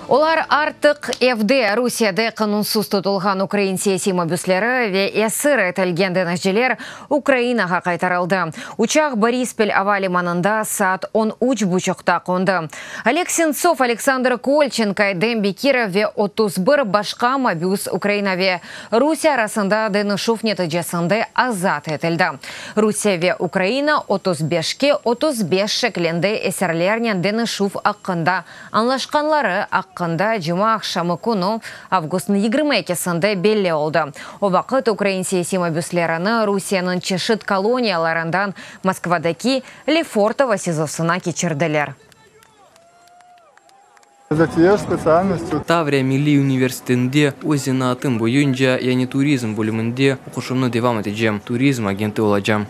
Olar artıq evde. Rusiyede qanunsız tutulğan ukrain siyasiy mabüsleri ve esir etilgen deñizciler Ukrainağa qaytarıldı. Uçaq Borispil ava limanında saat on üç buçuqta qondı. Oleg Sentsov, Aleksandr Kolçenko, Edem Bekirov ve 31 başqa mabüs Ukraina ve Rusiye arasında deñişüv neticesinde azat etildi. Rusiye ve Ukraina 35-ke 35 şeklinde esirlernen deñişüv aqqında añlaşqanları aqqında cumaaqşamı künü, avgustnıñ 22-sinde belli oldı. O vaqıt ukrain siyasiy mabüslerini Rusiyeniñ çeşit koloniyalarından Moskvadaki Lefortovo SİZOsına keçirdiler. За тією ж спеціальністю. Tavriya milliy universitetinde öz zenaatım boyunca, yani turizm bölüminde oquşımnı devam etecem, turizm agenti olacam.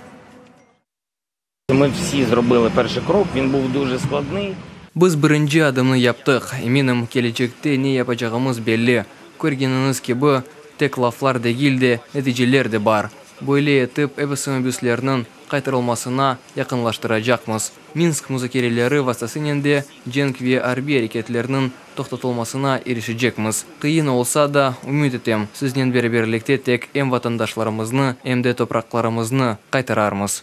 Ми всі зробили перший крок, він був дуже складний. Biz birinci adımnı yaptıq. Eminim, kelecekte ne yapacağımız belli. Körgeniñiz kibi, tek laflar degil de, neticeler de bar. Böyle etip, episi mabüslerniñ qaytarılmasına yaqınlaştıracaqmız. Minsk muzakereleri vastasınen de cenk ve arbiy areketlerniñ toqtatılmasına irişecekmiz. Qıyın olsa da, ümüt etem, siznen beraberlikte tek em vatandaşlarımıznı, em de topraqlarımıznı qaytararmız.